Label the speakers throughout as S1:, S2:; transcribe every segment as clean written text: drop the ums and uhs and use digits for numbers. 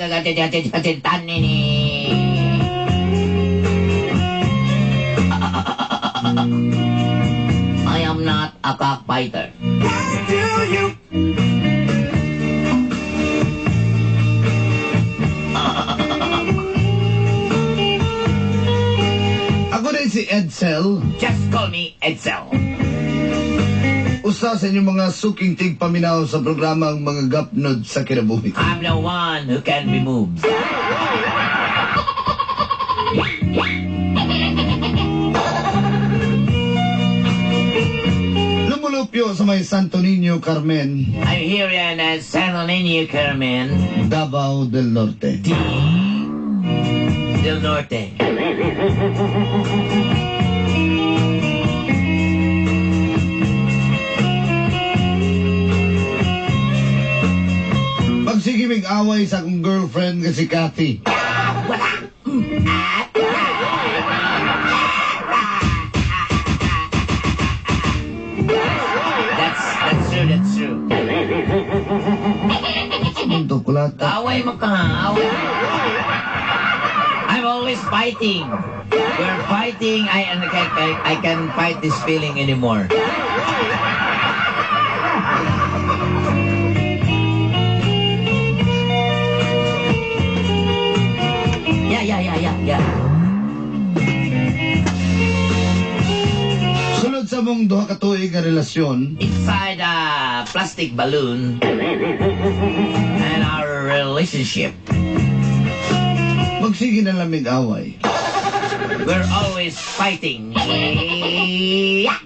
S1: I am not a cockfighter.
S2: Ako rin si Edsel.
S1: Just call me Edsel.
S2: Usa sa inyong mga suking tigpaminaw sa programang Mga Gapnod sa Kinabuhi.
S1: I'm the one who can be moved.
S2: Lumulupyo sa may Santo Niño, Carmen,
S1: I'm here in San Niño, Carmen,
S2: Davao del Norte.
S1: Del Norte.
S2: Magsigimig away sa akong girlfriend nga si Kathy.
S1: That's true, that's true.
S2: Mundo kulata.
S1: Away mo ka, ha? Away. I'm always fighting. We're fighting. I can fight this feeling anymore. Yeah.
S2: Sulod sa mong duha ka tuig nga relasyon,
S1: Inside a plastic balloon and our relationship,
S2: magsige na lamig away.
S1: We're always fighting. Yeah.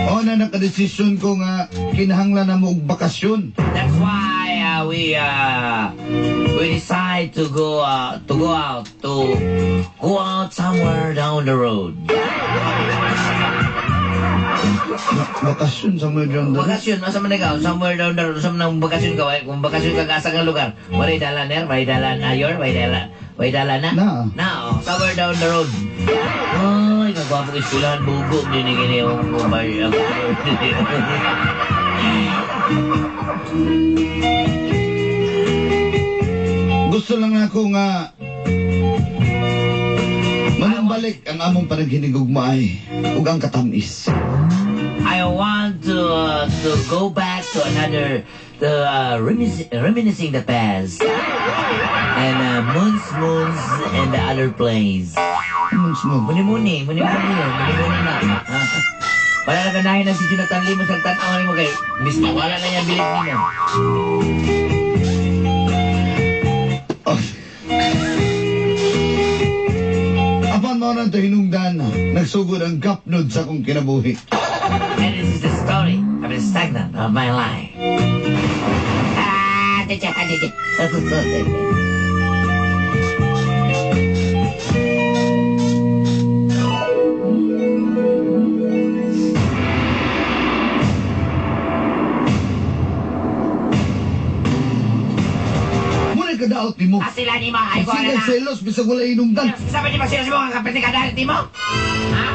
S2: O na nakadesisyon ko nga kinahanglan na mo og bakasyon.
S1: That's why we decide to go out somewhere down the road.
S2: Bakasyon sa mga dyan.
S1: Bakasyon, asa man ikaw? Somewhere down the road, sa man ang bakasyon ka, kung bakasyon ka asa nga lugar, walay dalan er, walay dalan ayor, walay dalan, walay dalan na.
S2: Na.
S1: Na, oh, somewhere down the road. Ay, kagwapo ka eskwelahan, bugo, hindi ni gini yung kumay.
S2: Gusto lang ako nga manumbalik ang among panaghinigugmaay ug ang katamis.
S1: I want to go back to another, the reminiscing the past and moons, moons and the other place.
S2: Moons mo.
S1: Muni muni, muni muni, muni muni na. Ha? Wala na ganahin na si Jonathan Lim sa tan-aw nimo kay Miss wala na niya bilib nimo.
S2: Oh. Apan mao na to hinungdan, nagsugod ang gapnod sa akong kinabuhi.
S1: And this is the story of the stagnant of my life. Ah, tcha, tcha, tcha.
S2: Muna kadaot nimo.
S1: Ah, sila ni mo, ay ko
S2: Sige
S1: na.
S2: selos bisag wala hinungdan.
S1: Sabi ni Masilo si mo nga kapit ka dahil mo? Ha?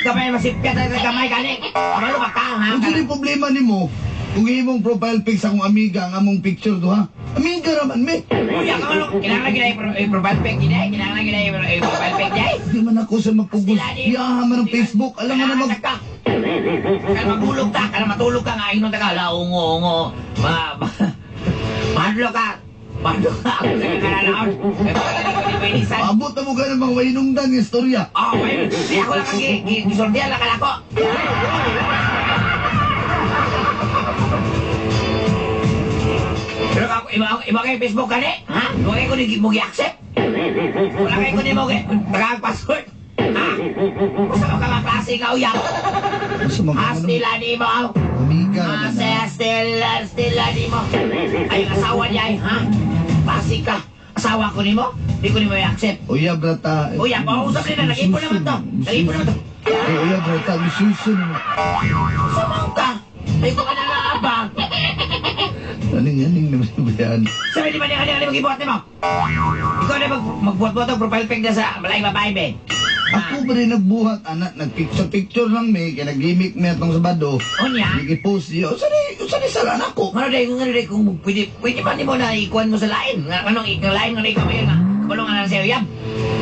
S1: Gamay masipyat na gamay gani. Kamalo ba ka, ha?
S2: Kung sino problema nimo, kung imong profile pic sa akong amiga ang among picture do ha. Amiga raman me.
S1: Kuya ka ano, kailangan gina i-profile pic gina, kailangan gina i-profile pic di.
S2: Di man ako sa mapugos. Yaha man ang Facebook. Alam mo na mag...
S1: Kaya magulog ta, kaya matulog ka nga, inon ta ka, la, ungo, ungo. Ma, ma, mahadlo ka. Mahadlo ka, ako sa kakalalaon. Kaya baka di ko di pwinisan.
S2: Paabot na mo ka ng mga wainungdan ng istorya.
S1: Oh, may, di ako lang kang gisordihan lang kalako. Pero ako, iba kayo Facebook ka ni? Ha? Wala kayo ni mo gi-accept? Wala kayo ni mo gi password? Ha? Gusto mo ka mga klase nga uyab?
S2: Sa mga ano,
S1: Astila ni mo.
S2: amiga raman ha.
S1: Astila, astila ni mo. Ay, ang asawa niya ay, ha? Klase ka. Asawa ko ni mo? Di ko ni mo i-accept.
S2: Uyab rata.
S1: Uyab, oh, usap nila. Nag-ipon naman to. Nag-ipon naman to.
S2: Eh, uyab rata. Misusun.
S1: Samaw ka. Ay, ko ka na naabang.
S2: Aning-aning naman ba yan?
S1: Sabi di ba niya kanina mag-ibuhat ni mo? Ikaw na magbuhat-buhat ang profile pic niya sa malaking babae, be.
S2: Ako ba rin nagbuhat, anak? Nagpicture-picture lang, may. Kaya nag-gimmick may atong Sabado.
S1: Unya?
S2: Nag-post niya. Saan Unsa ni sala nako?
S1: Ngano day kung pwede ba nimo na ikuan mo sa lain? Nga anong nga lain nga ikaw nga kabalo nga na siya uyab.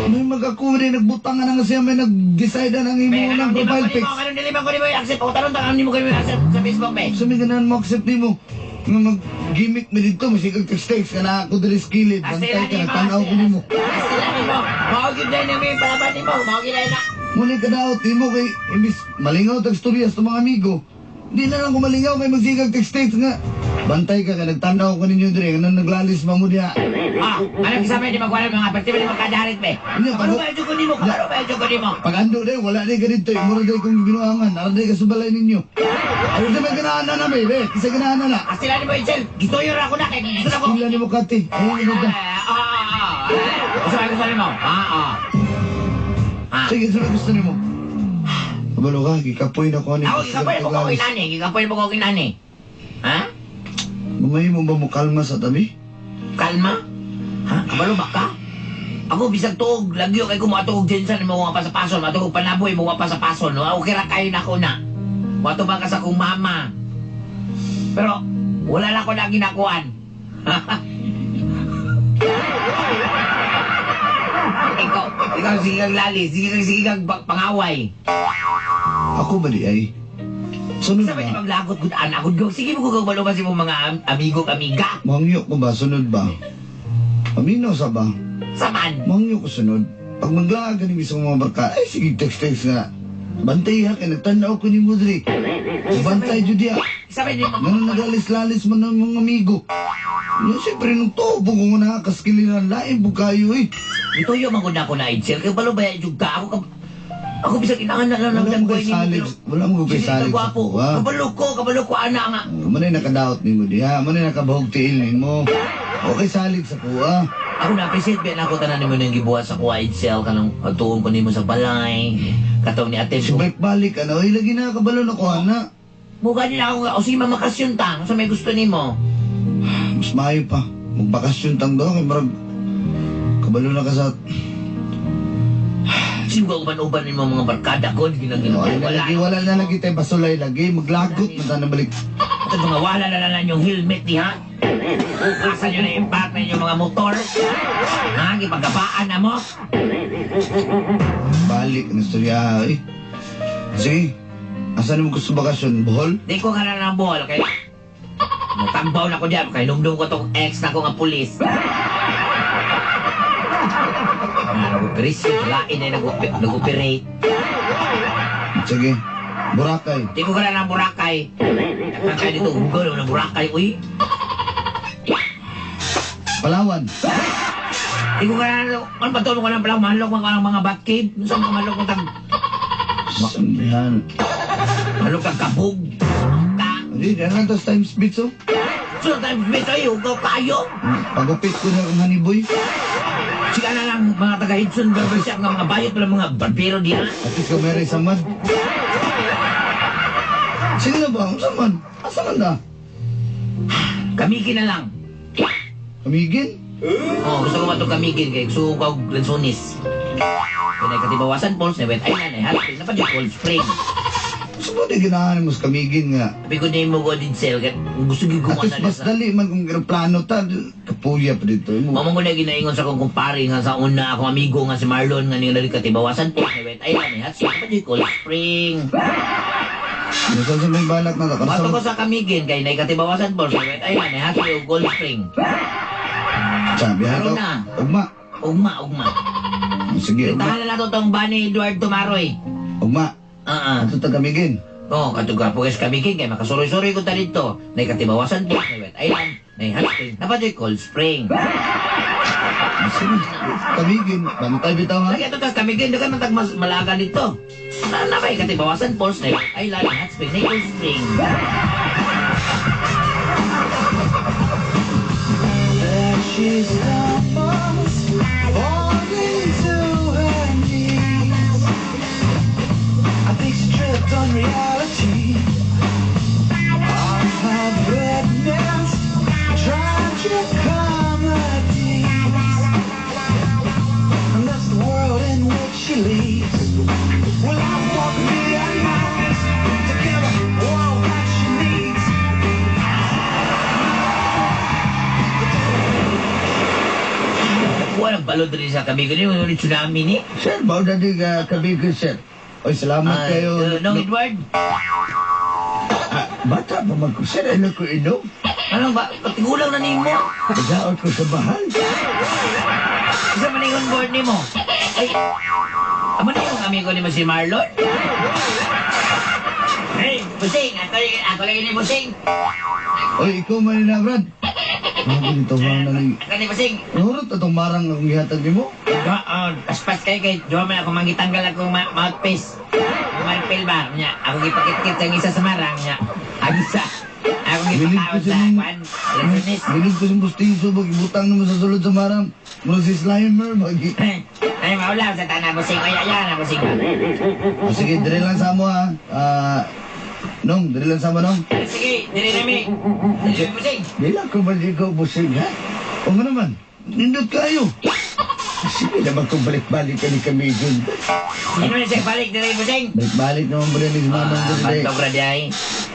S2: May mag-ako rin, nagbutangan na nga siya, may nag-decide na ng imo
S1: Be,
S2: ng
S1: anong di ba
S2: profile
S1: ko nimo,
S2: pics.
S1: anong dili ba ko nimo i-accept? O tanong tanong nimo ko nimo i-accept sa Facebook, be.
S2: Sa may ganahan mo accept nimo. Nga mag-gimmick mi dito, masigag text-text ka na ako diri sa kilid. Bantay ka, nagtanaw ko nimo.
S1: Astila nimo. Mao gyud na nimo yung palaban nimo. Mao gyud na.
S2: Muna ka daot nimo kay imbis malingaw tag storya sa mga amigo. Di na lang ko malingaw kay magsigag text-text nga. Bantay ka kay nagtanaw ko ninyo diri, nga naglalis ba mo diha.
S1: Ah, anong kisama di magwala mga perti ba nimo kadarit, be?
S2: Hindi,
S1: Kabalo ba ko nimo? Kabalo ba ko nimo?
S2: Pag ando day, wala day ka dito. Mura day kong binuangan. Ara day ka sa balay ninyo. Ayaw di may ganahan na na, be. Kasi ganahan na na.
S1: Astila nimo, Itzel. Gituyo ra ako na kay gusto na ko.
S2: Sila nimo kati. Ayun, ano ka.
S1: Ah, ah, ah, ah. Gusto ko gusto nimo. Ah, ah. Ah.
S2: Sige, sino gusto nimo? Kabalo ka, gikapoy na ko ani.
S1: Ako gikapoy mo ko inani, gikapoy mo ko inani. Ha?
S2: Mamay mo ba mo kalma sa tabi?
S1: Kalma? Ha? Kabalo ba ka? Ako bisag tuog, lagyo kay ko moadto og Jensen mo nga pasapason, moadto og Panaboy mo nga pasapason, no? Okay ra kayo nako na. Moadto ba ka sa akong mama. Pero wala lang ko na ginakuan. Ikaw sige kang lali, sige kang pangaway.
S2: Ako ba di ay? Sunod
S1: Sa ba
S2: ba?
S1: maglagot gud anak gud. Sige mo kung kabalo ba si mong mga amigo amiga.
S2: Mangyo ko ba? Sunod ba? Paminaw sa ba?
S1: Saman.
S2: Mangyo ko sunod. Pag maglaag ni mismo mga barka, ay sige text-text nga. Bantay ha, kay nagtanaw ko ni Mudri. Bantay jud diha.
S1: Sabi ni mo.
S2: Ganun nagalis-lalis man ng mga amigo. No, siyempre, nung tubo ko nga nakakaskiliran, lain po kayo eh.
S1: Ituyo man gud na ako na Edsel. Kay balo ba jud ka ako ka ako bisag inangan na lang
S2: Wala mo
S1: ng
S2: kay
S1: buhay nimo,
S2: salig,
S1: pero
S2: wala mo kay
S1: sige ka
S2: salig sa
S1: gwapo.
S2: kuha.
S1: Kabalo ko ana nga.
S2: Oh, manay nakadaot nimo diha, manay nakabahog tiil nimo. Okay salig sa kuha.
S1: Ako na appreciate ba na ako tanan nimo nang gibuhat sa kuha, Edsel, kanang pagtuon ko nimo sa balay. Katong ni ate
S2: Si
S1: ko.
S2: balik-balik ano, ay lagi na kabalo na kuha na.
S1: Mugha nila ako nga, o sige mamakasyon ta, sa may gusto nimo.
S2: Mas maayo pa. Magbakasyon tang do kay murag kabalo na ka sa
S1: Sige uban-uban nimo mga barkada ko, ginang
S2: Wala na lagi, wala na lagi tayo basulay lagi, maglagot man ta na balik.
S1: Ito mga wala na lang yung helmet ni ha. Asa nyo na impact na inyong mga motor? Ha? Gipagabaan na mo?
S2: Balik na istorya eh. Sige. Asa nimo gusto bakasyon? Bohol?
S1: Di ko ka na ng buhol kay tambaw na ko diyan kay numdum ko tong ex na ko nga pulis. Ah, nag-operate, lain na nag-operate.
S2: Sige. Boracay.
S1: Di ko ka na ng Boracay. Kaya dito, hugaw naman ng Boracay, uy.
S2: Palawan.
S1: Di ko ka na, ano ba tulong ko ng Palawan? Mahalok man ka ng mga Batcave. Saan ka mahalok tag,
S2: Sambihan.
S1: mahalok tag kabog. Ta.
S2: Hindi, di na to Times Beach oh.
S1: So, tayo, beach, ay, hugaw kayo.
S2: Pagupit ko na ang honey boy.
S1: Sila na lang mga taga Hudson Barbershop nga mga bayot pala mga barbero diyan.
S2: At least ka meron sa man. Sige na ba? Unsa man? Asa man na?
S1: Kamigin na lang.
S2: Kamigin?
S1: Oh, gusto ko matong kamigin kay gusto ko og lansones. Kaya katibawasan Falls na Wet Island ay Hot Spring na pa di Cold Spring.
S2: Sa ba di ganahan mo sa kamigin nga?
S1: Sabi ko na mo ko din sel kay gusto gyud
S2: At least
S1: ko
S2: mas dali man kung aeroplano ta. Kapuya pa dito. Mo.
S1: Mamo ko na ginaingon sa akong kumpare nga sa una akong amigo nga si Marlon nga ning dali katibawasan Falls na Wet Island ay Hot Spring na pa di Cold Spring.
S2: Nasa sa may balak na ta.
S1: Bato ko sa kamigin kay nay katibawasan Falls na Wet Island ay Hot Spring ug Cold Spring.
S2: Sabi ha
S1: Ano
S2: to.
S1: na?
S2: Ugma.
S1: Ugma, ugma.
S2: Sige, ugma.
S1: Tahan na nato tong Bani Eduard Tumaroy.
S2: Ugma.
S1: Ah, ah.
S2: Ato ta kamigin.
S1: Oo, katong po guys kamigin kay makasuroy-suroy ko ta dito. Nay katibawasan po, nay Wet Island, nay Hot Spring, napadoy Cold Spring.
S2: Sige. Kamigin. Bantay bitaw ha.
S1: Lagi ato tas kamigin, doon ka man tag mas malaga dito. Na nabay katibawasan Falls, nay Wet Island, nay Hot Spring, nay Cold Spring.
S3: There she stumbles, falling to her knees. I think she tripped on reality. I have witnessed tragic comedies, and that's the world in which she leads. Well, I walk a million miles to give her all that she needs.
S1: Alo diri sa Camiguin ni tsunami ni.
S4: Sir, bao na di ka Camiguin, sir.
S2: Oy, salamat kayo.
S1: Nong Edward.
S4: Bata pa man ko, sir. Ano ko inom?
S1: Anong ba? Patigulang na nimo.
S4: Nagaot ko sa bahal.
S1: Isa man yung board nimo. Ay, amo na yung amigo nimo si Marlon? Hey, Busing! Ako lagi ni Busing!
S2: Oy, ikaw man na, Brad. Ano dito ba na ni?
S1: Ako ni Busing!
S2: Nurot atong marang akong gihatag nimo.
S1: Oo, paspas kayo kay Jowa man ako mangitanggal akong mouthpiece. Marpil ba? Nya, ako gipakitkit ang isa sa marang niya. Ang isa. Ako gipakaon sa kwan. Electronis.
S2: Bilib ko sa bustiso, pag ibutang naman sa sulod sa marang. Mura si Slimer, magi.
S1: Ay, maulaw sa tanan, Busing. Ay, ayan na, Busing.
S2: Oh, sige, dire lang sa mo ha. Nong, dire lang sa mo, Nong.
S1: Sige, dire nami. Dire Busing.
S4: Di lang ko maligo, Busing, ha?
S2: O nga naman, nindot kayo.
S4: Sige naman kung balik-balik ka ni Camiguin.
S1: Hindi naman siya balik, dire Busing.
S2: Balik-balik naman ba rin ni Manong dire.
S1: Bantog ra di ay.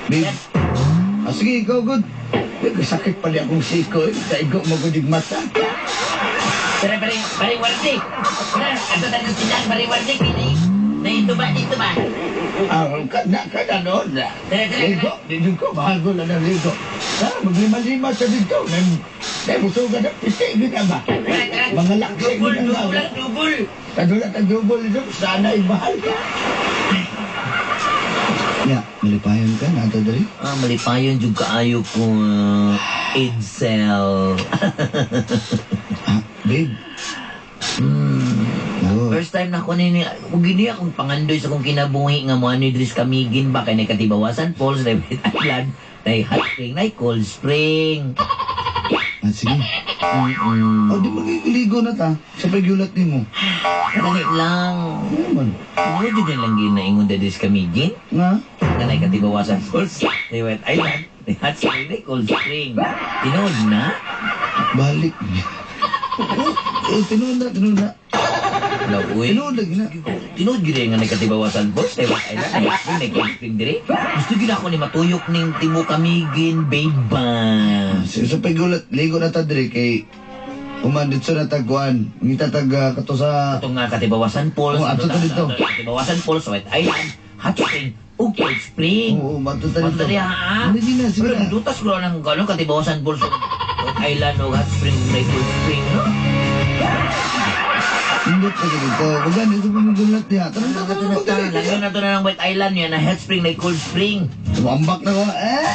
S2: Babe. Ah, sige, ikaw, good.
S4: Sakit pala akong siko, eh. Kaigo magudig mata.
S1: Pero paring wardi. Ato tayo sa tindahan, paring wardi. Dito ba, dito ba?
S4: Kada noon.
S1: Dire, dire,
S4: Ligo, dito ko, mahal ko lang ng ligo. Tara, maglima-lima sa dito. May busugan na, piti, gina ba? Mga laksi,
S1: Dubol,
S4: gina
S1: dubol,
S4: ba?
S1: dubol.
S4: Kadulat ang dubol dito, sana mahal.
S2: Ya, malipayon ka, nato diri.
S1: Ah, malipayon jud kaayo ko Edsel.
S2: Ah, babe. Oh.
S1: First time na ako nini, kung gini akong pangandoy sa kong kinabuhi nga mo ano diri sa Camiguin ba kay Katibawasan Falls, na White Island, na Hot Spring, na Cold Spring.
S2: Ah, sige. O, di magigiligo na ta. Sa pagyulat nimo.
S1: Kadali lang.
S2: Ano naman?
S1: Ano jud na lang ginaingon diri sa Camiguin?
S2: Nga?
S1: Nga na Katibawasan Falls, na White Island, na Hot Spring, na Cold Spring. Tinuod na?
S2: Balik. Oh, tinuod na, tinuod na.
S1: Wala, uy.
S2: Tinuod na, gina.
S1: Tinuod gyud nga nagkatibawasan boss, na White Island, na Hot Spring, na Cold Spring diri. Gusto gyud ako ni matuyok ning Tibo Camiguin, babe ba?
S2: Sa pagyulat, ligo na ta diri kay uman dito na tagkuan. Ngita tag kato sa
S1: Ato nga Katibawasan Falls.
S2: Oo, ato ta dito.
S1: Katibawasan Falls, White Island, Hot Spring, ug Cold Spring.
S2: Oo, mato ta dito.
S1: Mato diha, ha?
S2: Hindi na, sige
S1: Pero
S2: na.
S1: dutas ko lang ng gano'n, Katibawasan Falls, White Island, ug Hot Spring, may Cold Spring, no?
S2: Indot pa dito. Wag dito pa magulat niya. Tara, tara, tara, tara.
S1: Lagaw na to na ng White Island yan, na Hot Spring, may Cold Spring.
S2: Tumambak na ko. Eh!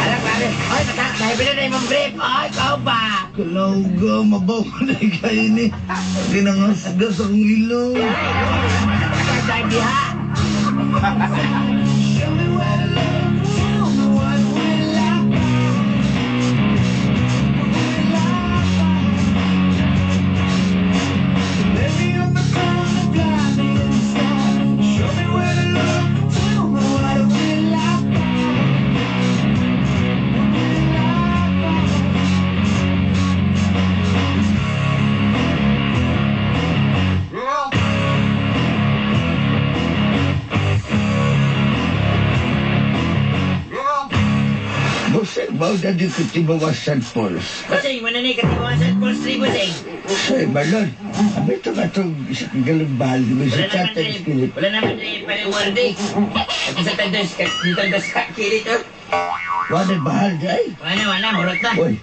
S1: Alam, pare. Ay, nahibili na yung brief. Ay, ikaw ba?
S2: Kalawga, mabaw ko na kayo ni. Kinangasgas akong ilong.
S1: Dahil diha.
S3: Show me where to look, tell me what will I find? Will I find? Let me on the ground and fly me in the sky. Show me where to look, tell me what will I find? What will I find?
S4: Busing, bao na di Katibawasan Falls.
S1: Busing, muna ni Katibawasan Falls 3, Busing.
S4: Say, Marlon, abi ito nga itong galambal, di ba
S1: Wala
S4: sa
S1: naman
S4: chatag
S1: rin,
S4: skilit?
S1: wala naman rin paliwardi. At sa tandos, dito ang das kiri to.
S4: Wala bahal di ay.
S1: Wala, wala, hurot na.
S4: Uy,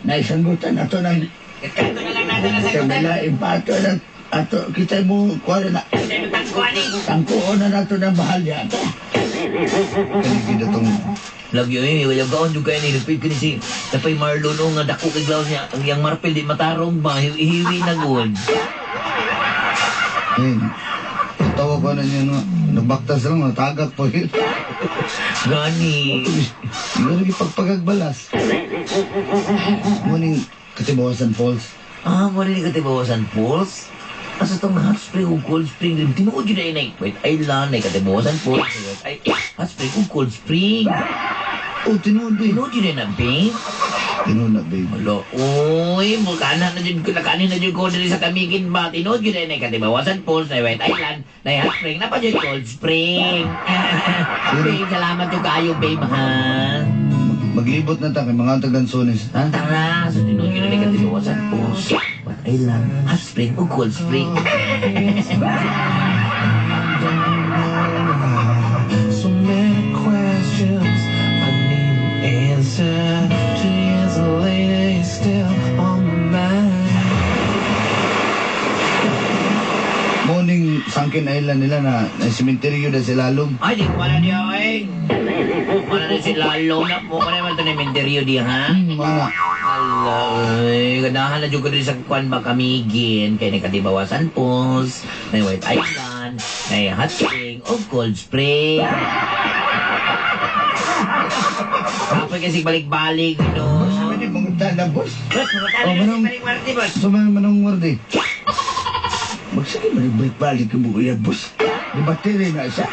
S4: naisanggutan ato ng
S1: Kato na lang natin na
S4: sa
S1: sagutan.
S4: nila ipato ng ato kita mo kuha na
S1: Sa tangkuan eh.
S4: tangkuon na nato ng bahal niya ato.
S2: Kaligid atong
S1: Lagi ay, wala gaon yung kaya ni Nagpid ko ni si Napay Marlon o nga dako kay Klaus niya. Ang iyang marpil di matarong ba, hiwi na gud.
S2: Eh, tawa ko na niya, no. Nagbaktas lang, natagak po yun.
S1: Gani.
S2: Hindi ko ipagpagagbalas. Muning Katibawasan Falls.
S1: Ah, mo rin Katibawasan Falls? Asa tong hot spring o cold spring rin. Tinuod yun ay na White Island, ay Katibawasan Falls, ay hot spring o cold spring.
S2: Oh, tinuod eh.
S1: Tinuod yun ay na, babe.
S2: Tinuod na, babe.
S1: Alo, uy, mukha na dyan ko, nakanin na dyan ko diri sa Camiguin ba? Tinuod yun ay na Katibawasan Falls, na White Island, na hot spring, na pa dyan cold spring. Babe, salamat yung kaayo, babe, ha?
S2: Maglibot na ta kay mga taglansones, ha?
S1: Tara, sa tinuod yun na katibawasan Falls. What Island, Hot Spring o Cold Spring.
S3: So many questions I need an answer. 2 years later, you're still on my mind.
S2: Morning Sangkin Island nila na, na sementeryo na si Lalom.
S1: Ay, di ko wala niya, ay. Wala na si Lalo na mo. Wala naman ito na inventaryo di, ha?
S2: Mga
S1: Ala, ay, ganahan na dyan ko din sa kwan ba kamigin. Kaya nakatibawasan Falls, may White Island, may Hot Spring, o Cold Spring. Kapoy kasi balik-balik, you know.
S4: Pwede mangutan na, boss.
S1: Boss, mga
S2: Oh, manong-
S1: balik-balik, boss.
S2: So may manong wardi.
S4: Magsige man balik-balik ka mo, iya, boss. Di battery na siya.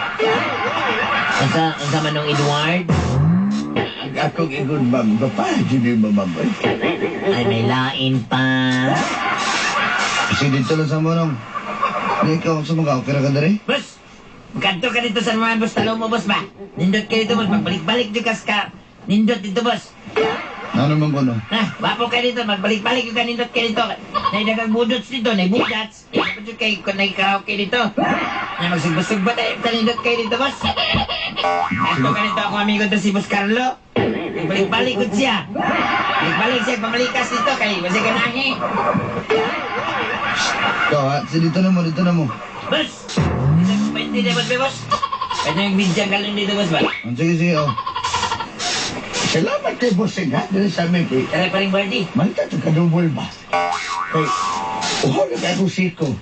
S1: Unsa manong Edward?
S4: Ang akong ingon, ma'am, bapahan yun yung ma'am. Ay,
S1: Ay, may lain pa.
S2: Kasi dito lang sa manong. Di ikaw sa mga okay ra ka dere?
S1: Boss, magkanto ka dito sa mga boss, talo mo, boss ba? Nindot ka dito, boss. Magbalik-balik dito ka. Nindot dito, boss.
S2: Ano man ko no?
S1: Ha, wapo ka dito, magbalik-balik ka nindot ka dito. Nay dagang budots dito, nay budats. Nay kay nay karaoke dito. Nay magsugbas-sugba tayo, kanindot kayo dito, boss. Kanto ka dito akong amigo to si Boss Carlo. Balik-balik ko siya. Balik-balik siya, pamalikas dito kay wala siya ganahi.
S2: Ikaw ha, si dito na mo, dito na mo.
S1: Boss! Dito, pwede boss, boss. Pwede yung bidyang galon dito, boss ba?
S2: Oh, sige, sige, oh.
S4: Salamat kay bossing, ha? Dili sa amin kay
S1: Tara pa rin, Bardi.
S4: Malita ito kadubol ba? Kay, uho na kay akong siko.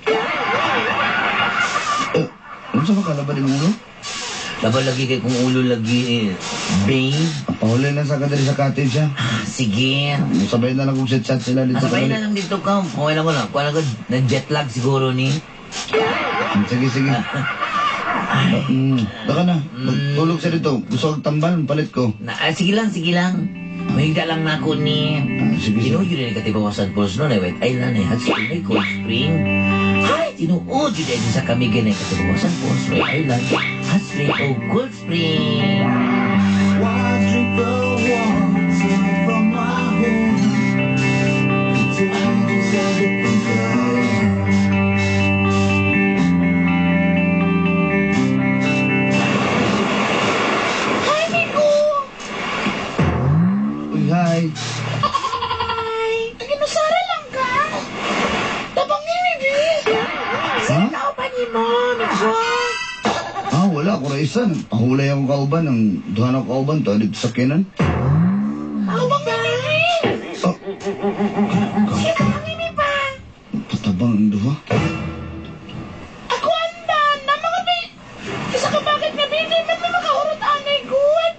S2: Eh, ano sa makalaba din ulo?
S1: Laba lagi kay kung ulo lagi, eh. Babe.
S2: Pahuli lang sa kadiri sa cottage ha.
S1: Sige.
S2: Sabay na lang kung chat-chat sila dito.
S1: Nasabay na lang dito ka. Okay lang ko lang. Kuha lang ko. Na-jet lag siguro ni.
S2: Sige, sige. Baka na. Magtulog siya dito. Gusto kong tambal, palit ko.
S1: Na, sige lang, sige lang. Mahigda lang na ako ni.
S2: Ah, sige, sige.
S1: Tinuod yun na katibawasan Falls no, na White Island, na Hot Spring, na Cold Spring. Ay, tinuod yun na sa Camiguin na katibawasan Falls, White Island, Hot Spring, o Cold Spring.
S3: Why drink the water from my hand? Contagious everything good.
S1: Hi, Miko!
S2: Uy, hi.
S1: Hi! Taginusara lang ka! Tabang ni Bi!
S2: Ha?
S1: Kauban ni mo, Miko!
S2: Ah, wala. Ako ra isa. Pahulay akong kauban. Ang duha na kauban to. Dito sa kinan.
S1: Kauban ba?
S2: Oh.
S1: Sige, tabang ni pa!
S2: Patabang ang duha.
S1: Ako andan! Na mga bi! Isa ka bakit nga bi? Di man may makahurot anay good!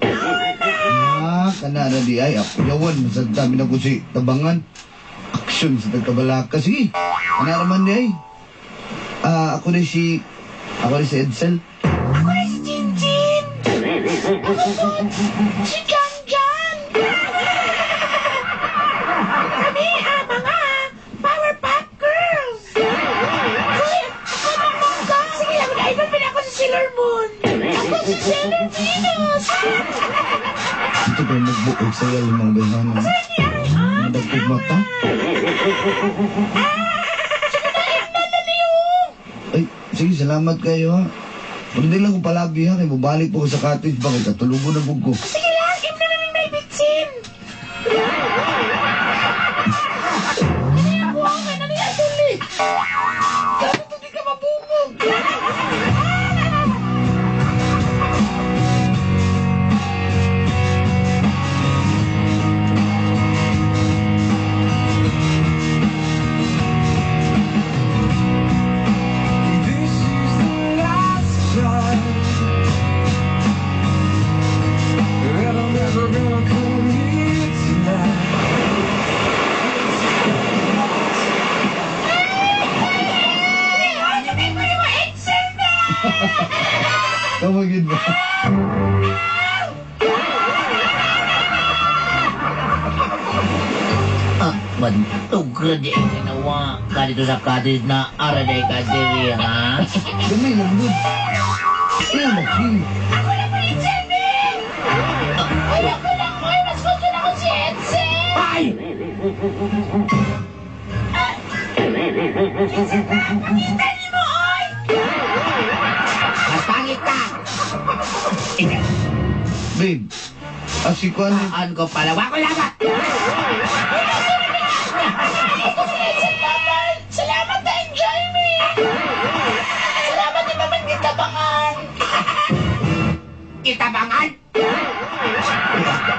S2: Ah, kana na di ay. Ako yawan. Sa dami na ko si tabangan. Action sa tagkabalaka. Sige. Kana naman di ay. Ah, ako ni si Edsel.
S1: Ako rin si Jinjin! Ako po, si Jan Jan! Kami ang mga Powerpuff Girls! Hoy, ako mamangka! Sige lang, idol pa ako si Sailor Moon! Ako si Sailor Venus!
S2: Ito pa yung magbuog sa iyo, mga bayhana. Madagpog mata. Ay, sige, salamat kayo ha. Pero di lang ko palabi ha, kay mabalik po ko sa cottage ba, kay katulugo na po ko.
S1: Sige lang, im na namin may bitsin! Ano yung buha ka na niya tuli?
S2: Dapat hindi ka mabungog!
S3: This is the last time that I'm ever gonna come here tonight.
S1: Ano may mo yung Excel na?
S2: Tawagin ba?
S1: Ah, bantog ka di ay ginawa ka dito sa cottage na ara day ka diri, ha?
S2: Gamay lang good. Ay, maki.
S1: Ako na po ni Jimmy! Ayaw ko lang, oy! Mas Pangit mo, oy! Mas pangit ka! Ikaw,
S2: Babe, si Kwan,
S1: saan ko pala? Wako labat!
S4: Salamat na enjoy me! Salamat di naman gitabangan!
S1: Kitabangan!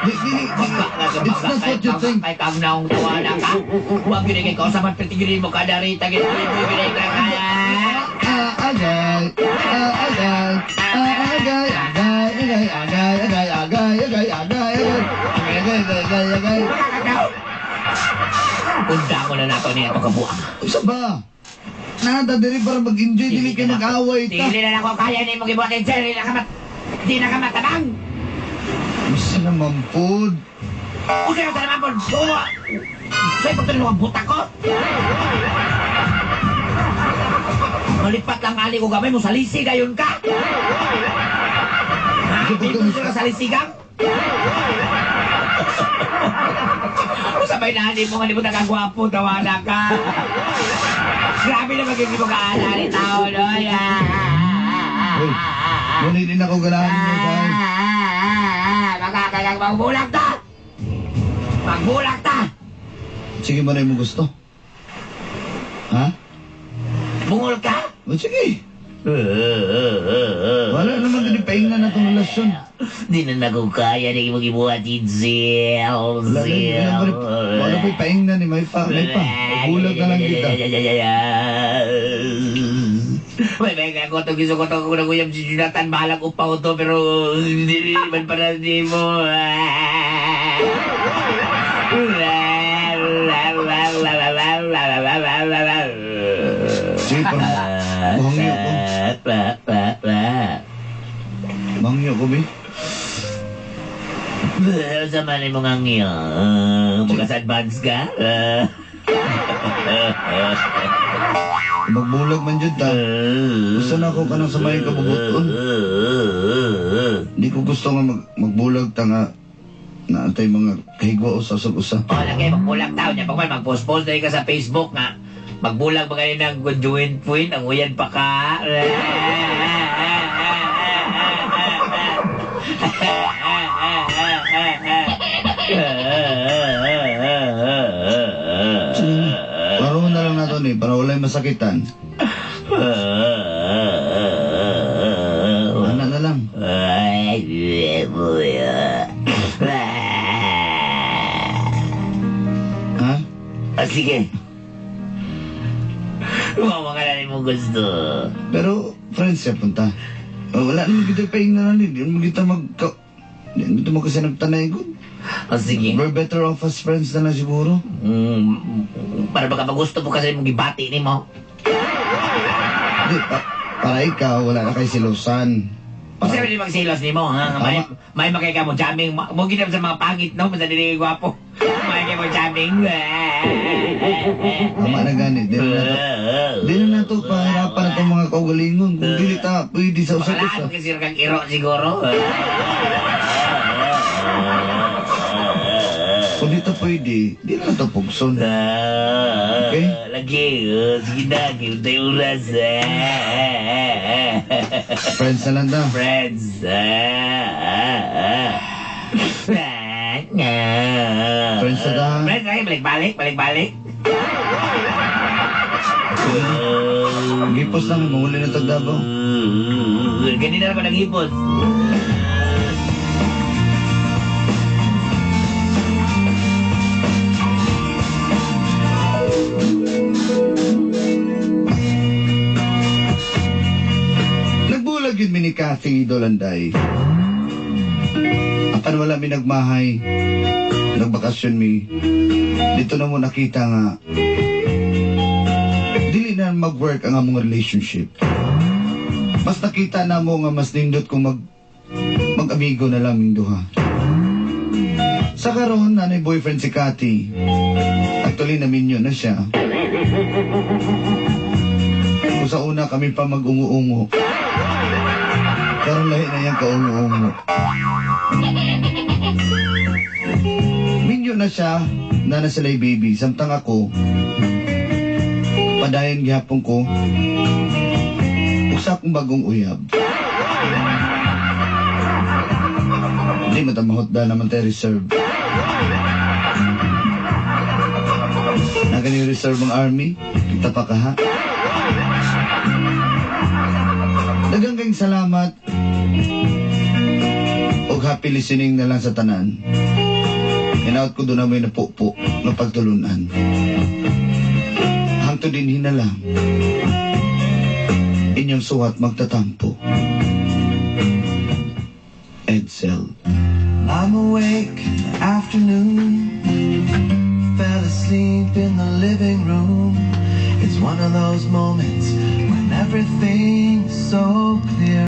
S2: Di, di, di, it's not what you think.
S1: Kay kag naong tuwa na ka. Huwag yun kay kausapan petigirin mo ka dari tagin mo yun ka.
S2: Ah, agay, ah, agay, ah, agay, agay, agay, agay, agay, agay, agay, agay, agay, agay, agay, agay, agay.
S1: Unda ko na nato niya pagkabuang.
S2: Isa ba? Nada diri para mag-enjoy, dili kay mag-away ta.
S1: Dili na lang ko kaya ni mo gibuhat sir, di na ka mat di na ka matabang.
S2: Isa naman pod.
S1: Usa ka naman pod. Duwa. Say pagtulong ang buta ko. Malipat lang ali ko gamay mo salisi dayon ka. Ha? Di mo ka salisigang? Usa bay nani mo nga di mo tagagwapo tawana ka. Grabe na magiging mo kaana ni tao no.
S2: Uy, ngunit din ako ganahan mo, guys.
S1: Makakagang magbulag ta. Magbulag ta.
S2: Sige mo na yung gusto. Ha?
S1: Bungol ka?
S2: O sige. Wala naman din paingnan na itong relasyon.
S1: Di na nako kaya ni mo gibuhat Zil.
S2: Wala wala wala pa paingnan ni may pa, may pa. Bulag na lang kita.
S1: May may ko to giso ko to ko na kuyam si Jonathan bahalag upaw to pero hindi man para di mo.
S2: Sige, parang mahangyo ko. Mahangyo ko, be.
S1: Sa man mo nga ngyo? Muka sa advance ka?
S2: Magbulag man dyan ta. Gusto na ako kanang sa may kabubuton. Hindi ko gusto nga magbulag ta nga naantay mga kahigwa usa sa usa.
S1: O, lagi, magbulag tao niya. Pag man, mag-post-post na ka sa Facebook nga. Magbulag ba kayo ng conjoint point? Ang uyan pa ka.
S2: Sige, Laro na lang nato ni para walay masakitan. Ana na lang. Ha?
S1: Ah, sige. Mama ka na mo gusto.
S2: Pero friends siya punta. Oh, wala naman kita paingnan na ni. Di naman kita mag... Di naman kita magkasinabtanay ko.
S1: Oh, sige.
S2: We're better off as friends na lang siguro.
S1: Para baka magusto mo kasi mong gibati ni mo.
S2: Di, para ikaw, wala ka kay silosan.
S1: Para... Kasi magsilos ni mo, ha? May makay ka mo jamming. Mo ginam sa mga pangit, no? Basta dili gwapo. May kay mo jamming.
S2: Tama na gani. Di na nato, di na nato pahirapan itong mga kaugalingon. Kung dili ta, pwede sa
S1: usap-usap. Kasi kang iro siguro.
S2: Kung di ta pwede, di na nato pugson. Okay?
S1: Lagi, sige na, tayo oras.
S2: Friends na lang ta.
S1: Friends.
S2: Friends na ta.
S1: Friends, lagi, balik-balik, balik-balik.
S2: Gipos lang, mahuli na tagdabaw.
S1: Ganun na ako naghipos.
S2: Nagbulag yun mi ni Kathy Dolanday. Apan wala mi nagmahay. Nagbakasyon mi. Dito na mo nakita nga dili na mag-work ang among relationship. Mas nakita na mo nga mas nindot kung mag-amigo na lang ming duha. Sa karon nanay boyfriend si Kathy. Actually naminyo na siya. Kung sa una kami pa mag-ungo-ungo. Karon lahi na yang kaungo-ungo. Minyo na siya, na na sila baby. Samtang ako, padayon gihapon ko, usa akong bagong uyab. Hindi matamahot da naman tayo reserve. Nagani reserve ang army, kita pa ka ha. Daghang kayong salamat og happy listening na lang sa tanan. Hinaut ko doon na may napupo nga pagtulunan. Hangtod din hinalang. Inyong suwat magtatampo. Edsel.
S3: I'm awake in the afternoon. Fell asleep in the living room. It's one of those moments when everything's so